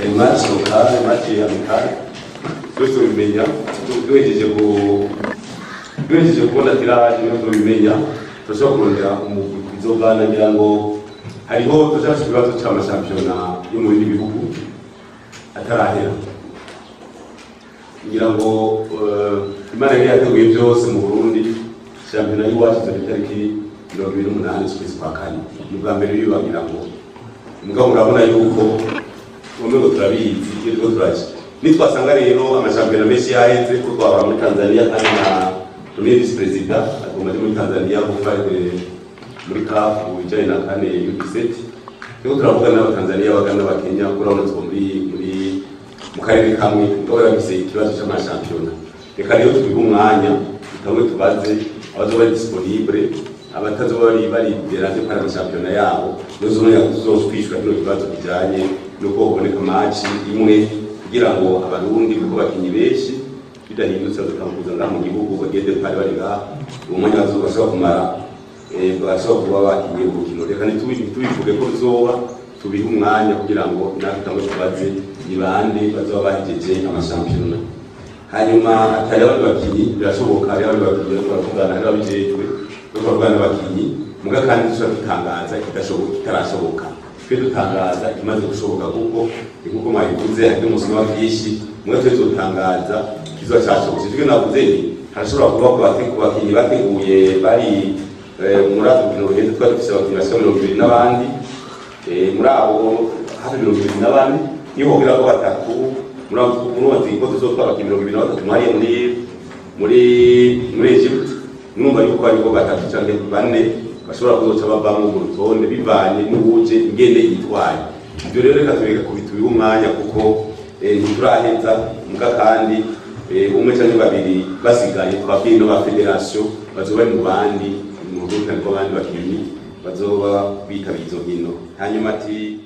Match local, match amical, byose tubimenya duhejeje kubona tirage, niho tubimenya. Turashobora kurondera umugwi bizovana. Ngira ngo hariho turashaka ikibazo c'amashampiyona yo mu bindi bihugu atarahera. Ngira ngo Imana yari yateguye byose mu Burundi. Shampiyona y'iwacu izoba itariki 28 z'ukwezi kwa kane. Ni ubwa mbere biba, ngira ngo. Mugabo murabona yuko ngo turabizi iyo turiko turaja. Nitwasanga rero amashampiyona menshi yaheze, ko twahora muri Tanzania, kandi na premier vice président agomba aje muri Tanzania gukora muri CAF bijanye na CAN U17. Turiko turavugana n'Abatanzania, bagana n'Abakenya, kuko urabona tuba muri mu karere kamwe, mugabo bafise ikibazo c'amashampiyona. Reka rero tubihe umwanya, tutamwe tubaze abazoba bari disponible, abatazoba bari dérangés par amashampiyona yabo, nuzomenya tuzotwishura kino kibazo kijanye nuko hoboneka match imwe kugira ngo Abarundi, kuko abakinyi benshi bidahindutse bazotambuza ngaha mu gihugu, bagende pari bari ngaha uwo mwanya bashobora kumara, bashobora kuba bakinye urukino. Reka ntitubivuge ko bizoba, tubihe umwanya kugira ngo natwe tangwe tubaze ni bande bazoba bahejeje amashampiyona. Hanyuma atari abandi bakinyi, birashoboka hari abandi bakinyi bariko baravugana, hari ababijejwe bariko baravugana n'abakinyi. Muga kandi dushobora dutangaza ikidashoboka, kitarashoboka. Twe dutangaza ikimaze gushoboka, kuko ni nkuko mwabivuze, hari umusoma vyinshi. Muga twe tuzotangaza kizoba cashobotse. Ivyo navuze ni harashobora kuba ku bakinyi bateguye bari muri aka rukino ruheze. Twari dufise abakinyi bashika 20 n'abandi, muri abo hafi 24, niho hogera ko batatu muri abo. Murumva ko tuzotwara abakinyi 23 hariya muri Egypt. Murumva yuko hariko batatu canke bane bashobora kuzoca bavamwo urwo rutonde, bivanye n'uwuje ingene yitwaye. Ibyo rero reka tureke kubitubiha umwanya, kuko ntituraheza. Muga kandi umwe canke babiri basigaye, twabwiye no ba fédération bazoba bari mu bandi, mu rukani rw'abandi bakinyi bazoba bitabiriye izo nkino. Hanyuma ati